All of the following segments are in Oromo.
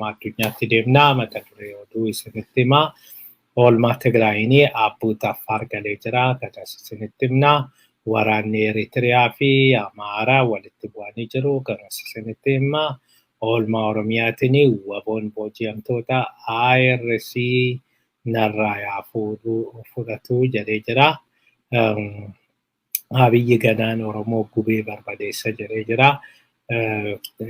Addunyaatti deemnaa mata duree oduu isinitti himaa. Oolmaa Tigraayinii Abbuut Affaar galee jira. Kanas isinitti himnaa. Waraanni Eritiriyaa fi Amaaraa walitti bu'anii jiru. Kanas isinitti himaa. Oolmaa Oromiyaatiin waboon booji'amtoota IRC narraa yaa fudhatu jedhee jira. Abiyyi ganaan Oromoo gubee barbadeessa jedhee jira.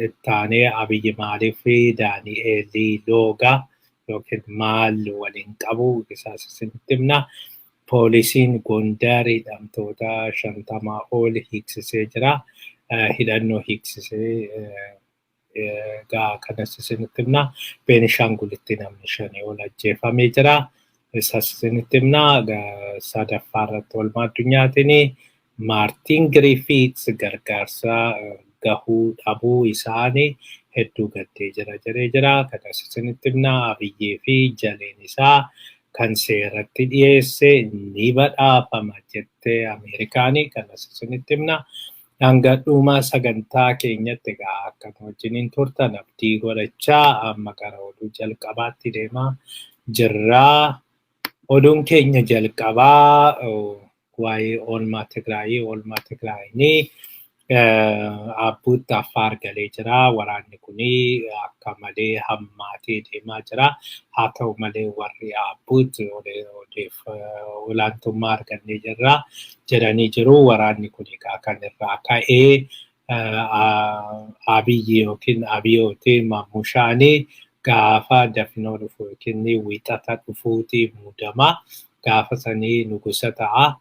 Ittaanee Abiyyi maaliif Daani'eelii loogaa yookiin maal waliin qabu isaas isinitti himna. Poolisiin Gondar hidhamtoota 50 ol hiiksisee jira. Hidhannoo hiiksisee egaa kanas isinitti himna. Beenishaangulitti namni 5 ol ajjeefamee jira. Isas isinitti himna. Sadaffaa irratti oolmaa addunyaatiin Maartiin Giriifiits gargaarsa gahuu dhabuu isaanii hedduu gaddee jira jedhee jira. Kanas isinitti himna. Abiyyee fi jaleen isaa kan seeratti dhiyeesse ni badhaafama jettee Ameerikaanii kanas isinitti himna. Hanga dhuma sagantaa keenyatti egaa akka nu wajjiniin turtan abdii godhachaa amma gara oduu jalqabaatti deemaa jirraa. Oduun keenya jalqabaa waa'ee oolmaa Tigraayii. Oolmaa Tigraayinii Abbuutti Affaar galee jira. Waraanni kuni akka malee hammaatee deemaa jira. Haa ta'u malee warri Abbuut olaantummaa argannee jirra jedhanii jiru. Waraanni kun egaa kan irraa ka'ee Abiyyi yookiin Abiyooti Mammushaanii gaafa dafinoo dhufu yookiin wiixata dhufuuti muudama. Gaafa sanii nugusa ta'a.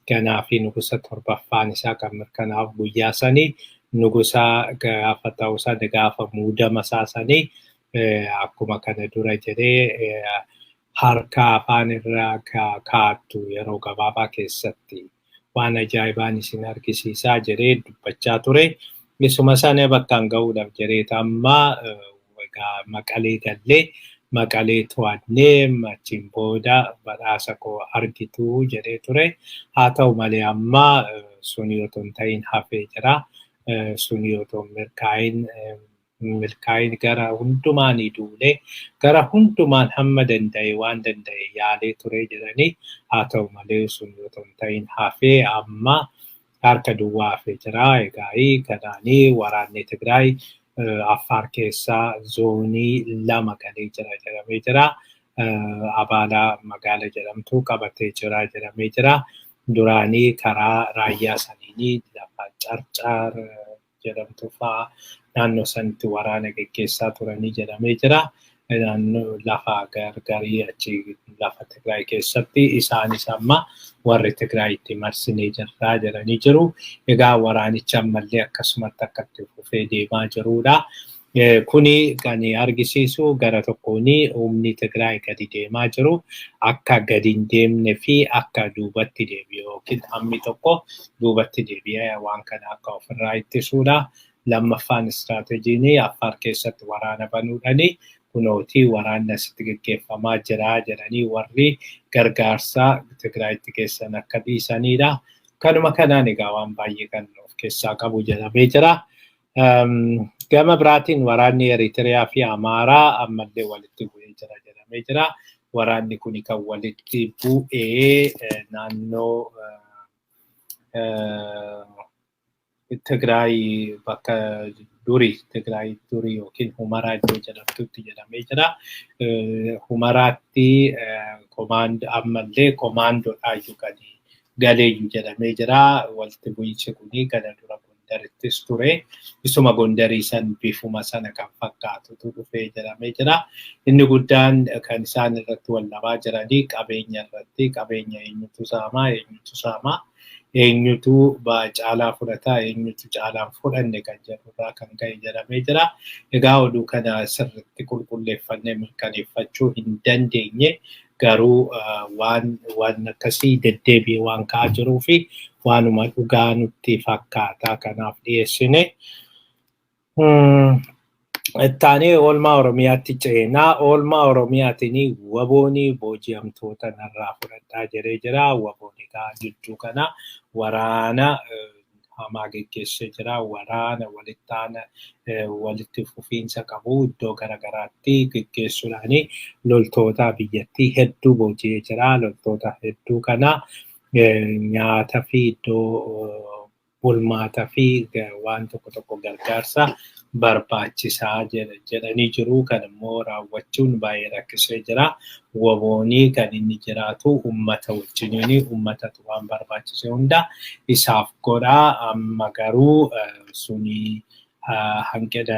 Ganaa fi nugusa torbaffaan isaa kan mirkanaa'u guyyaa sanii nugusa gaafa ta'u sana gaafa muudama isaa sanii akkuma kana dura jedhee harka afaan irra kaa'attu yeroo gabaabaa keessatti waan ajaa'ibaan isin argisiisaa jedhee dubbachaa ture. Isuma sana bakkaan ga'uudhaaf jedheet amma egaa Maqalee gallee Maqalee to'annee achiin booda badhaasa koo argitu jedhee ture. Haa ta'u malee amma suni otoo hin ta'in hafee jira. Suni otoo milkaa'in gara hundumaanii duulee gara hundumaan hamma danda'e waan danda'e yaalee ture jedhanii haa ta'u malee suni otoo hin ta'in hafee amma harka duwwaa hafee jira. Egaa kanaanii waraanni Tigraay Affaar keessaa zoonii 2 galee jira jedhamee jira. Abaalaa magaala jedhamtu qabatee jira jedhamee jira. Duraanii karaa raayyaa saniinii lafa Carcar jedhamtu fa'aa naannoo sanitti waraana geggeessaa turanii jedhamee jira. Naannoo lafa gargarii achi lafa Tigraay keessatti isaanis amma warri Tigraayitti marsinee jirraa jedhanii jiru. Egaa waraanichi ammallee akkasumatti akka itti fufee deemaa jirudha. Kuni kan argisiisu gara tokkoon humni Tigraay gadi deemaa jiru akka gadi hin deemne fi akka duubatti deebi'u yookiin hammi tokko duubatti deebi'ee waan kana akka ofirraa ittisuudha. Lammaffaan istiraateejiin Affaar keessatti waraana banuudhaani kunootii waraanni asitti geggeeffamaa jira jedhanii warri gargaarsa Tigraayitti geessan akka dhiisanidha. Kanuma kanaan egaa waan baay'ee kan of keessaa qabu jedhamee jira. Gama biraatiin waraanni Eritiriyaa fi Amaaraa ammallee walitti bu'ee jira jedhamee jira. Waraanni kun kan walitti bu'ee naannoo Tigraay bakka durii Tigraay durii yookiin Humaraa iddoo jedhamtutti jedhamee jira. Humaraatti ammallee komaandoodhaayyuu kan galeeyyu jedhamee jira. Walitti bu'iinsi kuni kana dura Gondarittis ture. Isuma Gondarii san bifuma sana kan fakkaatutu dhufee jedhamee jira. Inni guddaan kan isaan irratti wal dhabaa jiranii qabeenya irratti qabeenya eenyutu saamaa eenyutu saamaa eenyutu caalaa fudhataa eenyutu caalaan fudhanne kan jedhurraa kan ka'e jedhamee jira. Egaa oduu kana sirriitti qulqulleeffannee mirkaneeffachuu hin dandeenye garuu waan akkasii deddeebi'ee waan ka'aa jiruu fi waanuma dhugaa nutti fakkaata kanaaf dhiyeessine. Ittaanee oolmaa Oromiyaatti ceenaa. Oolmaa Oromiyaatiin waboonii booji'amtoota narraa fudhadhaa jedhee jira. Waboon egaa jidduu kana waraana hamaa geggeessee jira. Waraana walitti aana walitti fufiinsa qabu iddoo garaagaraatti geggeessuudhaan loltoota biyyattii hedduu booji'ee jira. Loltoota hedduu kana nyaata fi iddoo bulmaataa fi waan tokko tokko gargaarsa barbaachisaa jedhanii jiru. Kan immoo raawwachuun baay'ee rakkisee jira. Waboonii kan inni jiraatu uummata wajjiniin uummatatu waan barbaachise hunda isaaf godhaa. Amma garuu suni hanqina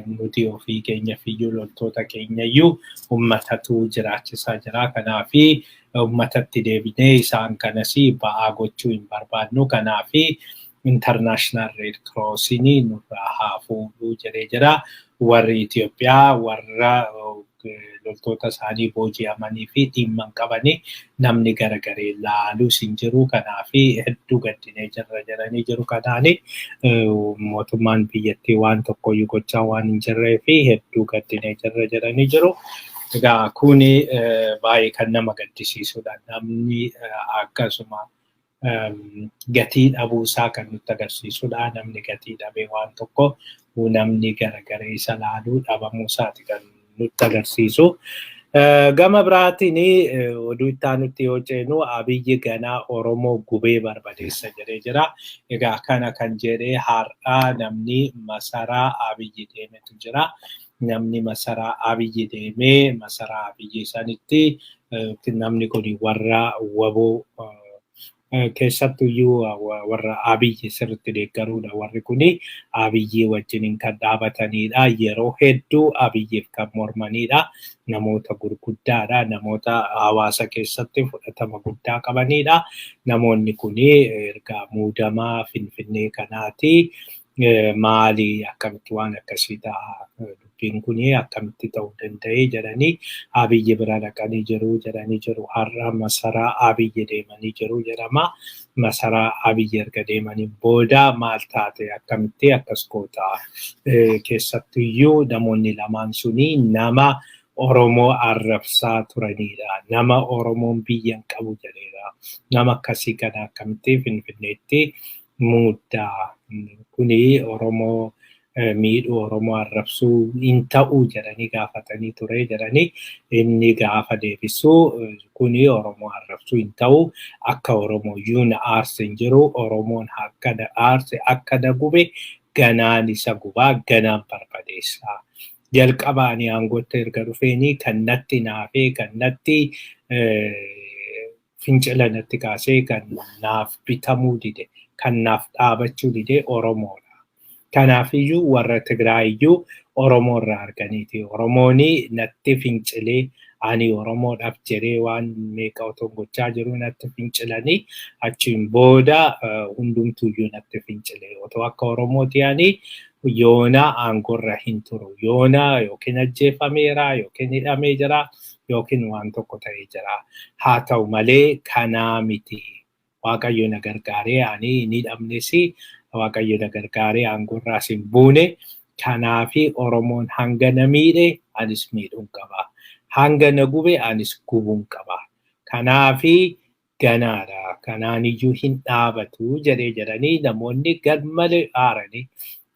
nuti ofii keenya fiyyuu loltoota keenyayyuu uummatatu jiraachisaa jira. Kanaafi uummatatti deebinee isaan kanas ba'aa gochuu hin barbaadnu. Kanaafi International Red Crossiin nurraa haa fuudhuu jedhee jira. Warri Itoophiyaa warra loltoota isaanii booji'amanii fi dhimma hin qabanii namni garagaree laaluus hin jiru. Kanaafi hedduu gaddinee jirra jedhanii jiru. Kanaani mootummaan biyyattii waan tokkoyyuu gochaa waan hin jirree fi hedduu gaddinee jirra jedhanii jiru. Egaa kuni baay'ee kan nama gaddisiisudha. Namni akkasuma gatii dhabuusaa kan nutti agarsiisudha. Namni gatii dhabee waan tokko namni garagaree isa laaluu dhabamuusaati kan nutti agarsiisu. Gama biraatiin oduu itti aanutti yoo ceenu Abiyyi ganaa Oromoo gubee barbadeessa jedhee jira. Egaa kana kan jedhee har'aa namni masaraa Abiyyi deemetu jira. Namni masaraa Abiyyi deemee masaraa Abiyyi sanitti namni kun warra waboo keessattuyyuu warra Abiyyi sirriitti deeggaruudha. Warri kuni Abiyyi wajjiniin kan dhaabatanidha. Yeroo hedduu Abiyyiif kan mormanidha. Namoota gurguddaadha. Namoota hawaasa keessatti fudhatama guddaa qabanidha. Namoonni kuni erga muudamaa Finfinnee kanaati. Maali akkamitti waan akkasii ta'a? Dubbiin kuni akkamitti ta'uu danda'e jedhanii Abiyyi bira dhaqanii jiru jedhanii jiru. Har'a masaraa Abiyyi deemanii jiru jedhama. Masaraa Abiyyi erga deemanii booda maal taate akkamitti akkas goota? Keessattuyyuu namoonni lamaan suni nama Oromoo arrabsaa turanidha. Nama Oromoon biyya hin qabu jedheera. Nama akkasii kana akkamitti Finfinneetti muuddaa? Kuni Oromoo miidhuu Oromoo arrabsuu hin ta'uu jedhanii gaafatanii ture jedhanii inni gaafa deebisuu kuni Oromoo arrabsuu hin ta'u akka Oromoo iyyuu na aarse hin jiru Oromoon akka na aarse akka na gube ganaan isa gubaa ganaan barbadeessa. Jalqaba ani aangootti erga dhufeenii kan natti naafee kan natti fincila natti kaasee kan naaf bitamuu dide kan naaf dhaabachuu dide Oromoodha. Kanaafiyyuu warra Tigraayiyyuu Oromoo irraa arganiiti. Oromoon natti fincilee ani Oromoodhaaf jedhee waan meeqa otoo gochaa jiru natti fincilanii achiin booda hundumtuuyyuu natti fincilee. Otoo akka Oromooti ani yoona aangoorra hin turu. Yoona yookiin ajjeefameera yookiin hidhamee jira yookiin waan tokko ta'ee jira. Haa ta'u malee kanaa miti. Waaqayyo na gargaaree ani hin hidhamnes Waaqayyo na gargaaree aangoorraas hin buune. Kanaafi Oromoon hanga na miidhe anis miidhuun qaba. Hanga na gube anis gubuun qaba. Kanaafi ganaadha. Kanaaniyyuu hin dhaabatu jedhee jedhanii namoonni garmalee aaranii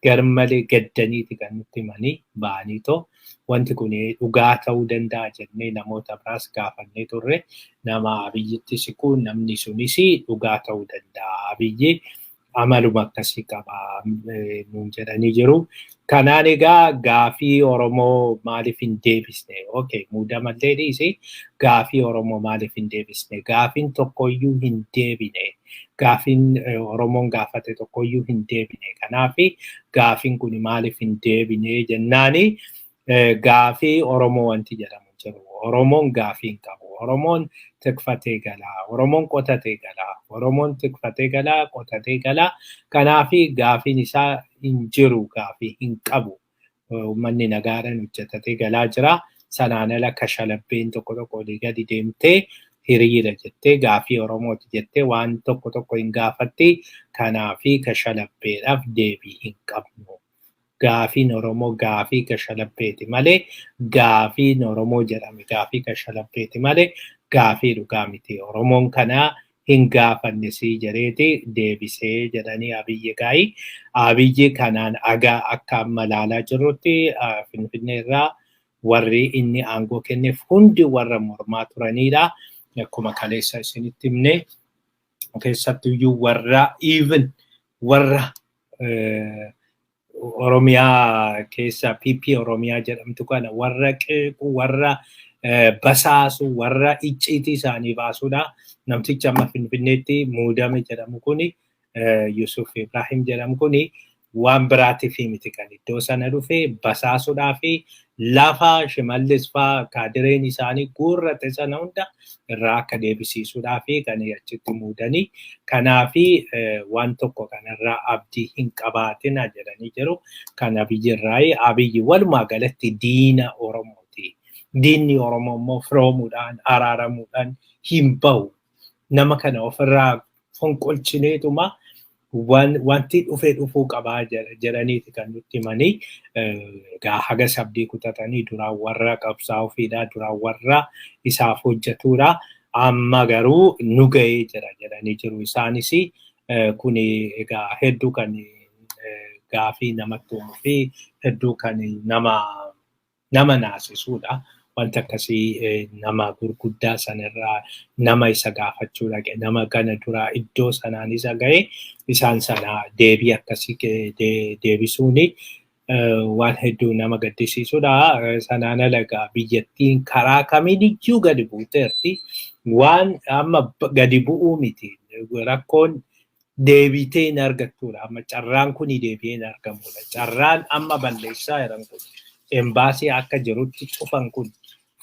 garmalee gaddaniiti kan nutti himanii ba'anii too wanti kun dhugaa ta'uu danda'a jennee namoota biraas gaafannee turre nama Abiyyitti siqu namni sunis dhugaa ta'uu danda'a. Abiyyi amaluma akkasii qaba nuun jedhanii jiru. Kanaan egaa gaafii Oromoo maaliif hin deebisne? Okay, muudamallee dhiisi. Gaafii Oromoo maaliif hin deebisne? Gaafiin tokkoyyuu hin deebine. Gaafiin Oromoon gaafate tokkoyyuu hin deebine. Kanaafi gaafiin kun maaliif hin deebine jennaani gaafii Oromoo wanti jedhamu jiru. Oromoon gaafii hin qabu. Oromoon tikfatee galaa. Oromoon qotatee galaa. Oromoon tikfatee galaa, qotatee galaa. Kanaafi gaafiin isaa hin jiru, gaafii hin qabu. Uummanni nagaadhaan hojjetatee galaa jira. Sanaan ala kashalabbeen tokko tokko olii gadi deemtee hiriira jettee gaafii Oromooti jettee waan tokko tokko hin gaafatti. Kanaafi kashalabbeedhaaf deebii hin qabnu. Gaafiin Oromoo gaafii kashalabbeeti malee gaafiin Oromoo jedhame gaafii kashalabbeeti malee gaafii dhugaa miti. Oromoon kanaa Hin gaafanne sii jedheeti deebisee jedhanii Abiyyi gaa'ii. Abiyyi kanaan agaa akka amma ilaalaa jirrutti Finfinnee irraa warri inni aangoo kenneef hundi warra mormaa turanidha. Akkuma kaleessa isinitti himne, keessattuyyuu warra even warra Oromiyaa keessa PP Oromiyaa jedhamtu kana warra qeequ, warra basaasu, warra icciitii isaanii baasudha. Namtichi amma Finfinneetti muudame jedhamu kuni, Yusuf Ibrahim jedhamu kuni, waan biraatiif miti kan iddoo sana dhufe, basaasuudhaa fi lafa Shimallis faa kaadireen isaanii guurrate sana hunda irraa akka deebisiisuudhaa fi kan achitti muudanii. Kanaafi waan tokko kanarraa abdii hin qabaatina jedhanii jiru. Kan Abiyyi irraa, Abiyyi walumaa galatti diina Oromooti. Diinni Oromoo immoo firoomuudhaan, araaramuudhaan hin bahu. Nama kana ofirraa fonqolchineetuma wanti dhufee dhufuu qabaa jedhaniiti kan nutti himanii. Egaa haga abdii kutatanii, duraan warra qabsaa'uufiidha, duraan warra isaaf hojjetudha. Amma garuu nu ga'ee jira jedhanii jiru. Isaanis kun egaa hedduu kan gaafii namatti uumuu fi hedduu kan nama naasisuudha. Wanta akkasii nama gurguddaa sanarraa nama isa gaafachuu dhaqe, nama kana duraa iddoo sanaan isa ga'e, isaan sana deebii akkasii deebisuuni waan hedduu nama gaddisiisudha. Sanaan ala biyyattiin karaa kamiiniyyuu gadi buuteerti. Waan amma gadi bu'uu miti. Rakkoon deebitee hin argattudha. Amma carraan kun deebi'ee hin argamudha. Carraan amma balleessaa jiran kun, embaasii akka jirutti cufan kun,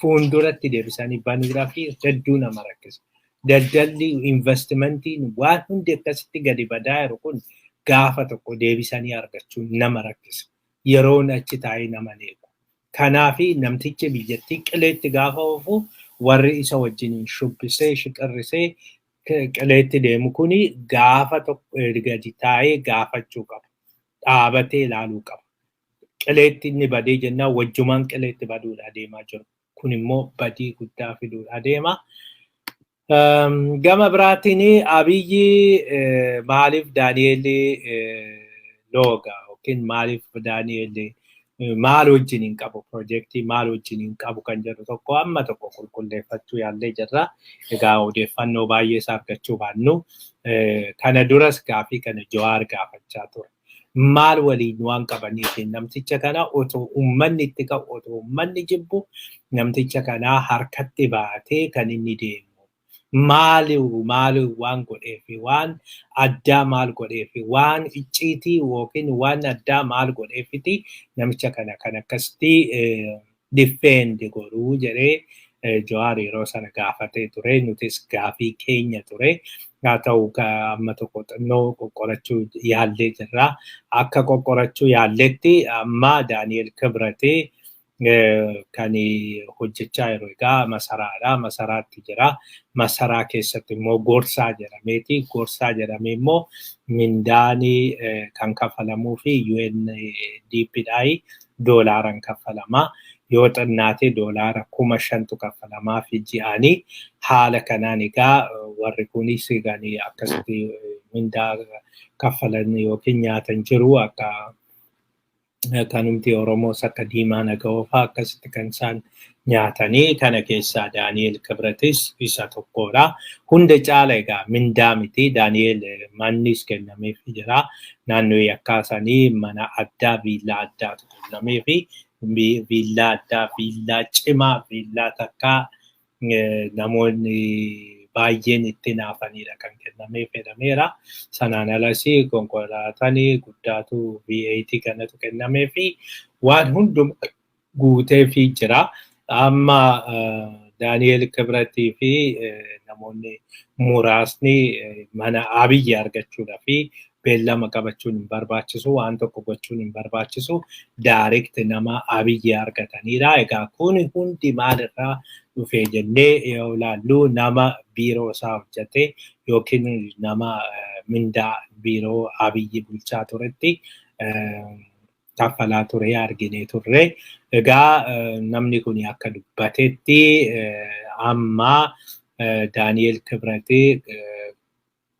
fuulduratti deebisanii banuudhaa fi hedduu nama rakkisa. Daldalli, investimentiin, waan hundi akkasitti gadi badaa jiru kun gaafa tokko deebisanii argachuun nama rakkisa. Yeroon achi taa'ee nama eegu. Kanaafi namtichi biyyattii qileetti gaafa oofu, warri isa wajjin shubbisee shiqirrisee qileetti deemu kuni gaafa tokko gadi taa'ee gaafachuu qaba. Dhaabatee ilaaluu qaba. Qileetti inni badee jennaan wajjumaan qileetti baduudha deemaa jiru. Kun immoo badii guddaa fiduudha deema. Gama biraatiin Abiyyi maaliif Daani'eel looga yookiin maaliif Daani'eel maal wajjin hin qabu, piroojeektii maal wajjin hin qabu kan jedhu tokko amma tokko qulqulleeffachuu yaallee jirra. Egaa odeeffannoo baay'ee isaa argachuu baannu, kana duras gaafii kana Jawaar gaafachaa ture. Maal waliin waan qabaniif namticha kana otoo uummanni itti ka'u, otoo uummanni jibbu, namticha kanaa harkatti baatee kan inni deemu? Maali maali waan godheefi, waan addaa maal godheefi, waan icciitii yookiin waan addaa maal godheefiti namicha kana kan akkasitti defend godhuu jedhee Jawaar yeroo sana gaafatee ture. Nutis gaafii keenya ture. Haa ta'u, amma tokko xinnoo qoqqorachuu yaallee jirra. Akka qoqqorachuu yaalletti amma Daani'el Kibratee kan hojjechaa jiru egaa masaraadha. Masaraatti jira. Masaraa keessatti immoo gorsaa jedhameeti. Gorsaa jedhamee immoo mindaanii kan kaffalamuu fi UNDP-dhaayi doolaaran kaffalama. Yoo xinnaate $5,000tu kaffalamaa fi ji'anii. Haala kanaan egaa warri kunis kan akkasitti mindaa kaffalan yookiin nyaatan jiru, akka kanumti Oromoos akka Diimaa Naga'oo fa'aa akkasitti kan isaan nyaatanii kana keessaa Daani'el Kibratis isa tokkodha. Hunda caala egaa mindaa miti. Daani'el mannis kennameef jira. Naannoo yakkaa sanii mana addaa, viillaa addaatu kennameefi, viillaa addaa, viillaa cimaa, viillaa takkaa namoonni baay'een itti naafanidha kan kennamee fedhameera. Sanaan alas konkolaataan guddaatu V8 kanatu kennamee fi waan hunduma guuteefii jira. Amma Daani'el Kibratii fi namoonni muraasni mana Abiyyi argachuudhaa fi beellama qabachuun hin barbaachisu, waan tokko gochuun hin barbaachisu, direct nama Abiyyi argatanidha. Egaa kun hundi maalirraa dhufee jennee yoo ilaallu, nama biiroo isaa hojjete yookiin nama mindaa biiroo Abiyyi bulchaa turetti kaffalaa ture arginee turre. Egaa namni kun akka dubbatetti amma Daani'el Kibratee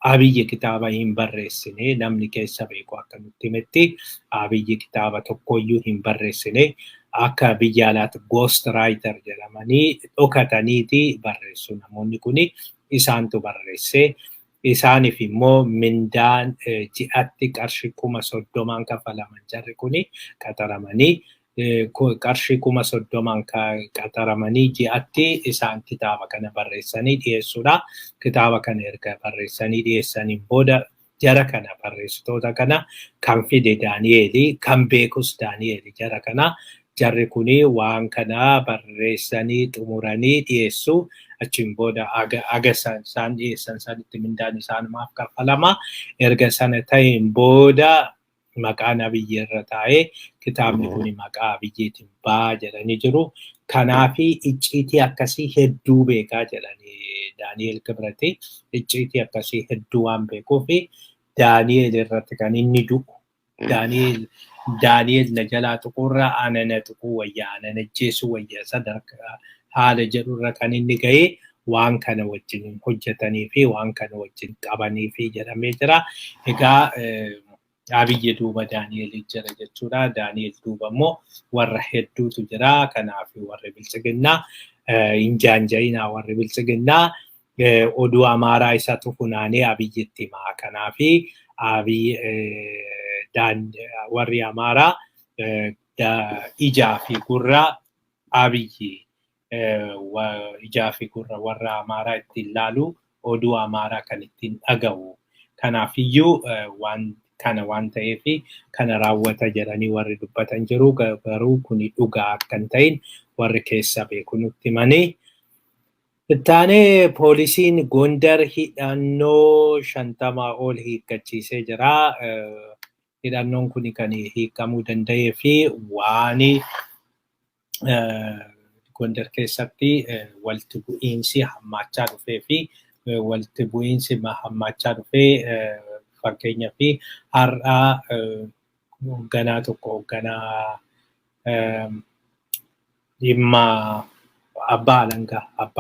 Abiyyi kitaaba hin barreessine, namni keessa beeku akka nutti himetti Abiyyi kitaaba tokkoyyuu hin barreessine, akka biyya alaatti ghost writer jedhamanii dhokataniiti barreessu namoonni kuni, isaantu barreesse. Isaaniif immoo mindaan ji'atti qarshii 30,000 kaffalaman, jarri kuni qaxaramanii qarshii 30,000 qaxaramanii ji'atti isaan kitaaba kana barreessanii dhiyeessuudha. Kitaaba kana erga barreessanii dhiyeessaniin booda jara kana, barreessitoota kana kan fide Daani'eeli, kan beekus Daani'eeli jara kana. Jarri kuni waan kana barreessanii xumuranii dhiyeessu. Achiin booda aga isaan dhiyeessan sanitti mindaan isaanumaaf kaffalama. Erga sana ta'een booda maqaan Abiyyi irra taa'ee kitaabni kun maqaa Abiyyiitiin ba'aa jedhanii jiru. Kanaafi icciitii akkasii hedduu beekaa jedhanii Daani'el Kibrati. Icciitii akkasii hedduu waan beekuufi Daani'el irratti kan inni du'u. Daani'el na jalaa tuquurra ana na tuquu wayya, ana na ajjeesuu wayya sadarkaa haala jedhurra kan inni ga'ee waan kana wajjin hojjetanii fi waan kana wajjin qabanii fi jedhamee jira. Egaa Abiyyi duuba Daani'el jira jechuudha. Daani'el duuba immoo warra hedduutu jira. Kanaaf warri biltsiginnaa hin jaanja'inaa, warri biltsiginnaa oduu Amaaraa isatu funaanee Abiyyitti himaa. Kanaafi Abiy warri Amaaraa ijaa fi gurra Abiyyi, ijaa fi gurra warra Amaaraa ittiin laalu, oduu Amaaraa kan ittiin dhaga'u. Kanaafiyyuu waan kana waan ta'eef kana raawwata jedhanii warri dubbatan jiru. Garuu kuni dhugaa akka hin ta'in warri keessa beeku nutti himanii. Ittaanee poolisiin Gondar hidhannoo 50 ol hiikkachiisee jira. Hidhannoon kun kan hiikamuu danda'ee fi waan Gondar keessatti walitti bu'iinsi hammaachaa dhufee fi walitti bu'iinsi hammaachaa dhufee, fakkeenyaa fi har'a hoogganaa tokko, hoogganaa dhimma abbaa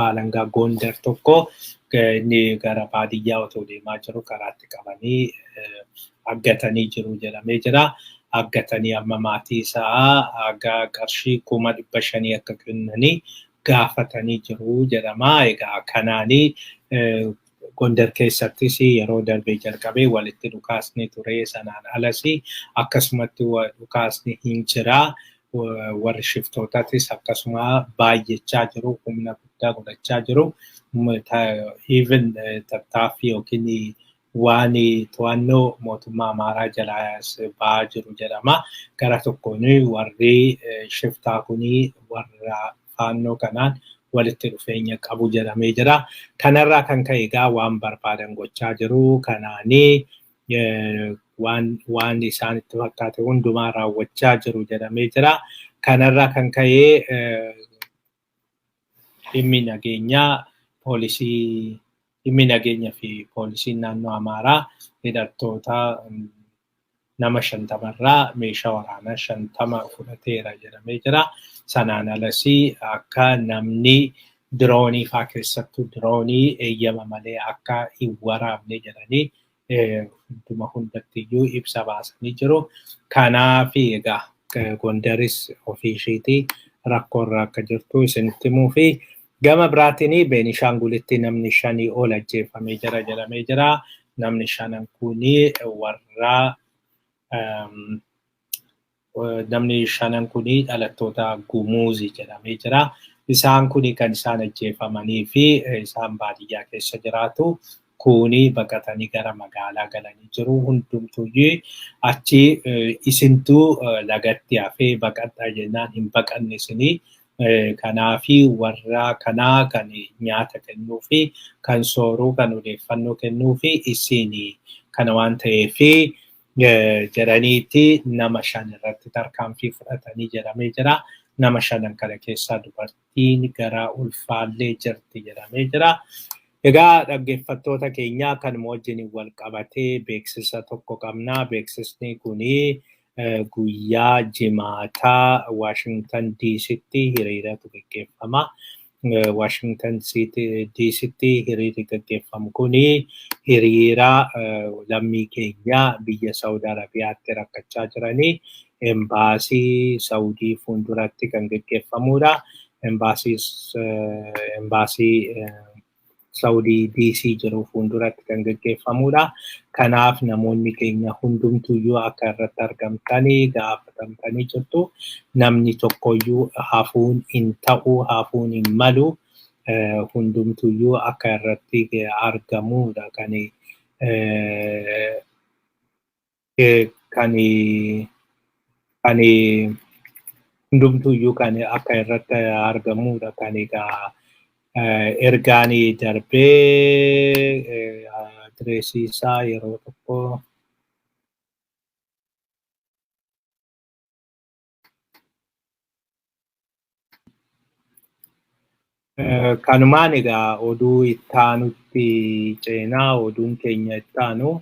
alangaa Gondar tokko inni gara baadiyyaa otoo deemaa jiru karaatti qabanii aggatanii jiru jedhamee jira. Aggatanii amma maatii isaa haga qarshii 500,000 akka kennanii gaafatanii jiru jedhama. Egaa kanaanii Gondar keessattis yeroo darbee jalqabee walitti dhukaasni ture, sanaan alas akkasumatti dhukaasni hin jira. Warri shiftootatis akkasuma baay'achaa jiru, humna guddaa godhachaa jiru. Even tattaaffii yookiin waan to'annoo mootummaa Amaaraa jalaa ba'aa jiru jedhama. Gara tokkoon warri shiftaa kuni warra faannoo kanaan walitti dhufeenya qabu jedhamee jira. Kanarraa kan ka'e egaa waan barbaadan gochaa jiru. Kanaanii waan isaan itti fakkaate hundumaa raawwachaa jiru jedhamee jira. Kanarraa kan ka'e dhimmi nageenyaa poolisii, dhimmi nageenya fi poolisiin naannoo Amaaraa hidhattoota nama 50rraa meeshaa waraanaa 50 fudhateera jedhamee jira. Sanaan alas akka namni diroonii faa, keessattuu diroonii eeyyama malee akka hin waraabne jedhanii hunduma hundattiyyuu ibsa baasanii jiru. Kanaaf egaa Gondaris ofii ishiitii rakkoorra akka jirtu isinitti himuu fi gama biraatiin Beenishaangulitti namni shanii ol ajjeefamee jira jedhamee jira. Namni shanan kuni warra namni shanan kuni dhalattoota Gumuuzii jedhamee jira. Isaan kuni kan isaan ajjeefamanii fi isaan baadiyyaa keessa jiraatu. Kuni baqatanii gara magaalaa galanii jiru. Hundumtuyyuu achi isintuu lagatti hafee baqadhaa jennaan hin baqanne isinii. Kanaafi warra kanaa kan nyaata kennuu fi kan sooruu, kan odeeffannoo kennuu fi isinii kana waan ta'eefi jedhaniitti nama shan irratti tarkaanfii fudhatanii jedhamee jira. Nama shanan kana keessaa dubartiin gara ulfaallee jirti jedhamee jira. Egaa dhaggeeffattoota keenyaa, kanuma wajjin wal qabatee beeksisa tokko qabna. Beeksisni kuni guyyaa jimaataa Waashingtan DCtti hiriiratu gaggeeffama. Washington DC'tti hiriirri gaggeeffamu kuni hiriira lammii keenya biyya Saawud Arabiyaatti rakkachaa jiranii embaasii Saawudii fuulduratti kan gaggeeffamudha. Embaasii Saawudii DC jiru fuulduratti kan gaggeeffamudha. Kanaaf namoonni keenya hundumtuyyuu akka irratti argamtanii gaafatamtanii jirtu. Namni tokkoyyuu hafuun hin ta'u, hafuun hin malu. Hundumtuyyuu akka irratti argamudha kan kan kan hundumtuyyuu kan akka irratti argamudha kan egaa ergaan darbee adireesii isaa yeroo tokko. Kanumaan egaa oduu ittaanutti ceenaa. Oduun keenya ittaanu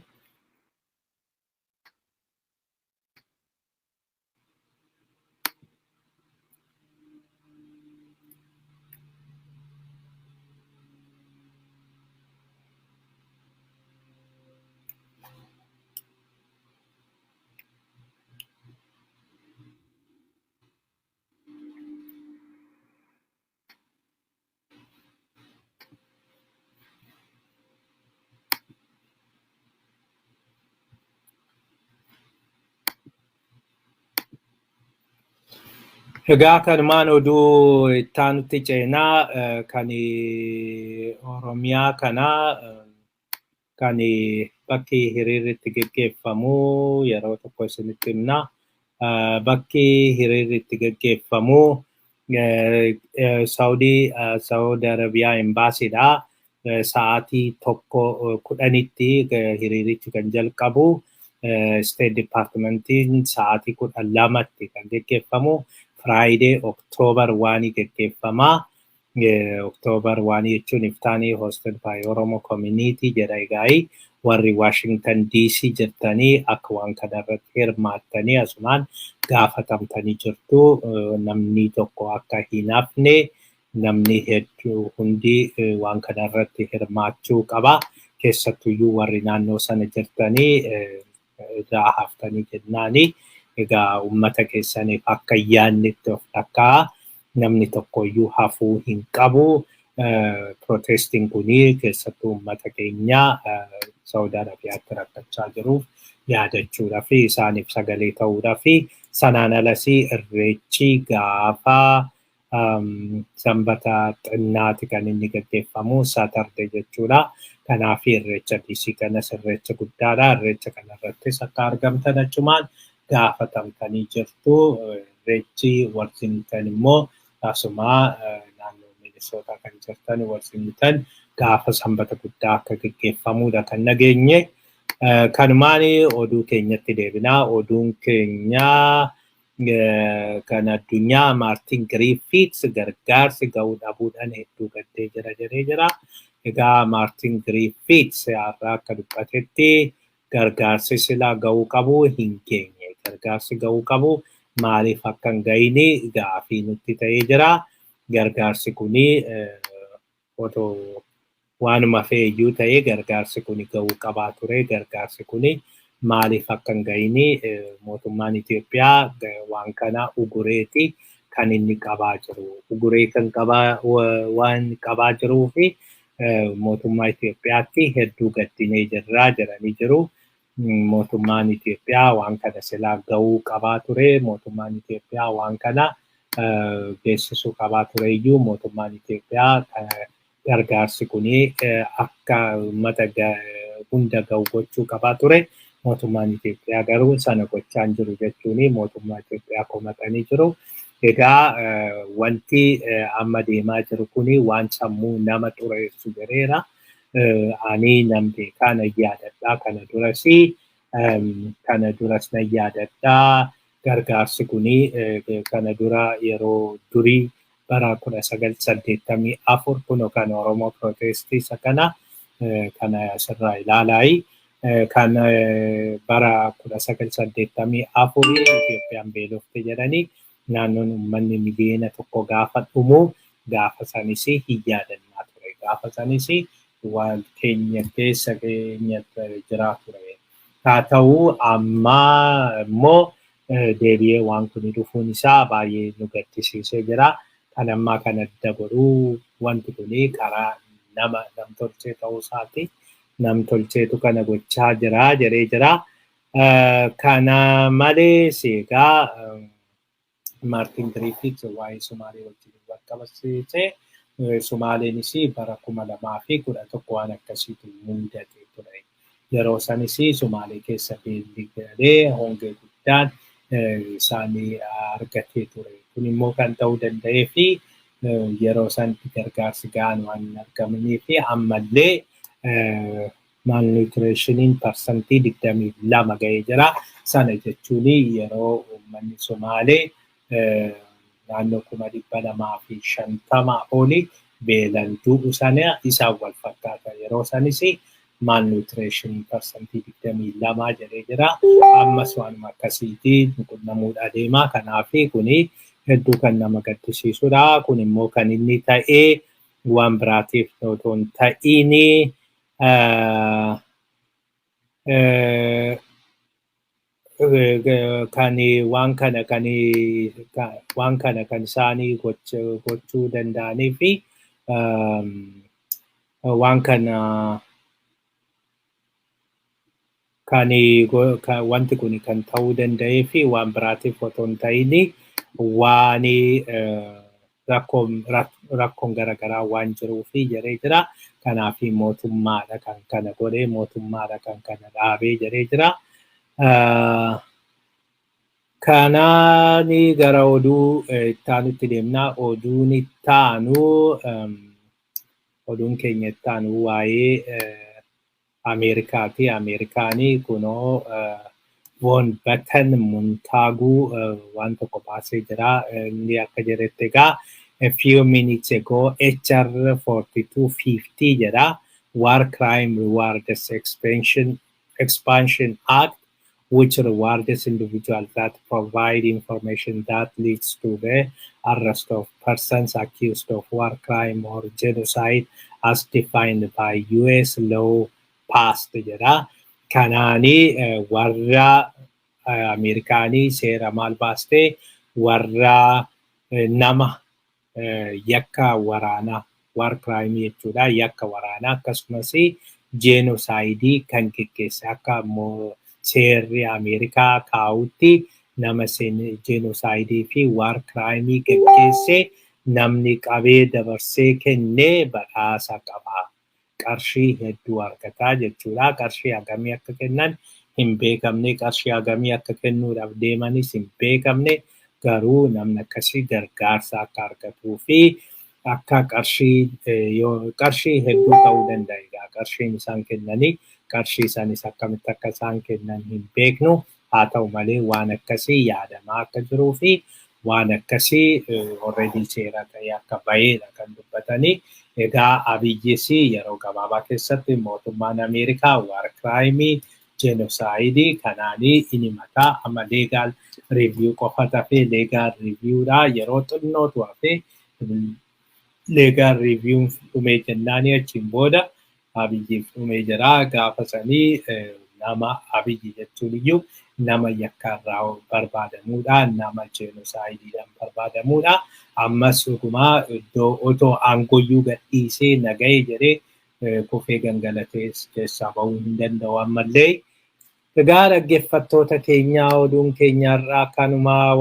Egaa kanumaan oduu ittaanutti ceenaa. Kan Oromiyaa kana kan bakki hiriirri itti gaggeeffamu yeroo tokko isinitti himna. Bakki hiriirri itti gaggeeffamu Saawudii Saawud Arabiyaa embaasiidha. Sa'aatii tokko 10tti hiriirichi kan jalqabu. State Departmentiin sa'aatii 12tti kan gaggeeffamu. Friday October 1 gaggeeffama. October 1 jechuun iftaanii hosted by Oromo Community jedha. Egaa warri Washington DC jirtanii akka waan kanarratti hirmaattanii asumaan gaafatamtanii jirtu. Namni tokko akka hin hafne, namni hedduu hundi waan kanarratti hirmaachuu qaba. Keessattuyyuu warri naannoo sana jirtanii irraa haftanii jennaani egaa uummata keessaniif akka yaadnetti of lakkaa, namni tokkoyyuu hafuu hin qabu. Protestiin kuni keessattuu uummata keenya Saawud Arabiyaatti rakkachaa jiruuf yaadachuudhaa fi isaaniif sagalee ta'uudhaa fi sanaan alas irreechi gaafa sanbata xinnaati kan inni gaggeeffamu, Saturday jechuudha. Kanaaf irreecha DC kanas irreecha guddaadha. Irreecha kanarrattis akka argamtan achumaan gaafatamtanii jirtu. Irreechi Washington immoo asuma naannoo Minnesota kan jirtan Washington gaafa sanbata guddaa akka gaggeeffamudha kan nageenye. Kanumaan oduu keenyatti deebinaa. Oduun keenya kan addunyaa, Maartin Griffiths gargaarsi ga'uu dhabuudhaan hedduu gaddee jira jedhee jira. Egaa Maartin Griffiths har'a akka dubbatetti gargaarsi silaa ga'uu qabu hin geenye. Gargaarsi ga'uu qabu maaliif akka hin ga'ini gaafii nutti ta'ee jira. Gargaarsi kuni otoo waanuma fe'iyyuu ta'ee gargaarsi kuni ga'uu qabaa ture. Gargaarsi kuni maaliif akka hin ga'ini mootummaan Itoophiyaa waan kana ugureeti kan inni qabaa jiru. Uguree kan qabaa waan qabaa jiruu fi mootummaa Itoophiyaatti hedduu gaddinee jirraa jedhanii jiru. Mootummaan Itoophiyaa waan kana silaa ga'uu qabaa ture. Mootummaan Itoophiyaa waan kana geessisuu qabaa ture iyyuu mootummaan Itoophiyaa gargaarsi kuni akka uummata hunda ga'u gochuu qabaa ture. Mootummaan Itoophiyaa garuu sana gochaa hin jiru jechuun mootummaa Itoophiyaa komatanii jiru. Egaa wanti amma deemaa jiru kuni waan sammuu nama xureessu jedheera. Ani nan beekaa, nan yaadadhaa, kana duras nan yaadadhaa. Gargaarsi kuni kana dura yeroo durii bara 1984 kun kan Oromoo Protestii isa kana asirraa ilaalaayi. Kan bara 1984 Itoophiyaan beelofte jedhanii naannoon uummanni 1 miliyoona gaafa dhumu Gaafa sanis hin yaadannaa ture. Gaafa sanis waan keenya keessa keenya jiraa ture. Haa ta'u, ammaa immoo deebi'ee waan kun dhufuun isaa baay'ee nu gaddisiisee jira. Kan ammaa kan adda godhuu wanti kun karaa nama namtolchee ta'uu isaati. Namtolcheetu kana gochaa jira jedhee jira. Kana malees egaa Maartin Griffiths waa'ee Sumaalee wajjin wal qabsiisee, Sumaaleenis bara 2011 waan akkasiitu mudate ture. Yeroo sanis Sumaalee keessa beelli galee hongee guddaan isaanii argatee ture. Kun immoo kan ta'uu danda'ee fi yeroo sanatti gargaarsi ga'aan waan hin argaminii fi ammallee malnutritioniin 22% ga'ee jira. Sana jechuun yeroo uummanni Sumaalee naannoo 250,000 oli beelan du'u sana isaan wal fakkaata. Yeroo sanis malnutrition 22% jedhee jira. Ammas waanuma akkasiitii qunnamuudha deema. Kanaaf kuni hedduu kan nama gaddisiisudha. Kun immoo kan inni ta'ee waan biraatiif otoo hin ta'iin kan waan kana kan isaanii gochuu danda'anii fi waan kana kan wanti kun kan ta'uu danda'ee fi waan biraatiif otoo hin ta'in waan rakkoon garaagaraa waan jiruufi jedhee jira. Kanaaf mootummaadha kan kana godhee, mootummaadha kan kana dhaabee jedhee jira. Kanaani gara oduu ittaanutti deemna. Oduun ittaanu, oduun keenya ittaanu waa'ee Ameerikaati. Ameerikaanii kunoo Von Batten Montagu waan tokko baasee jira. Inni akka jedhetti egaa, "A few minutes ago HR 4250" jedha. "War Crime Rewards Expansion Act, which rewards individuals that provide information that leads to the arrest of persons accused of war crime or genocide as defined by US law, passed" jedha. Kanaani warra Ameerikaanii seera maal baastee, warra nama yakka waraanaa, war crime jechuudha, yakka waraanaa akkasumas genocide kan geggeesse, akka seerri Ameerikaa kaa'utti nama genocide fi war crime geggeesse namni qabee dabarsee kennee badhaasa qaba. Qarshii hedduu argataa jechuudha. Qarshii hagamii akka kennan hin beekamne, qarshii hagamii akka kennuudhaaf deemanis hin beekamne, garuu namni akkasii gargaarsa akka argatuu fi akka qarshii yoo qarshii hedduu ta'uu danda'a. Egaa qarshiin isaan kennanii, qarshii isanis akkamitti akka isaan kennan hin beeknu. Haa ta'u malee, waan akkasii yaadamaa akka jiruu fi waan akkasii already seera ta'ee akka baheedha kan dubbatanii. Egaa Abiyyis yeroo gabaabaa keessatti mootummaan Ameerikaa war crime, genocide kanaanii inni mataa amma legal review qofa tafee, legal reviewdha yeroo xinnootu hafee, legal reviewun dhumee jennaanii achiin booda Abiyyiif dhumee jira. Gaafa sanii nama Abiyyi jechuun iyyuu nama yakkaarraa barbaadamuudha, nama genocideiidhaan barbaadamuudha. Ammas dhugumaa iddoo otoo aangooyyuu gadhiisee nagahee jedhee kufee gangalatee keessaa bahuu hin danda'u ammallee. Egaa dhaggeeffattoota keenyaa, oduun keenya har'aa kanumaa.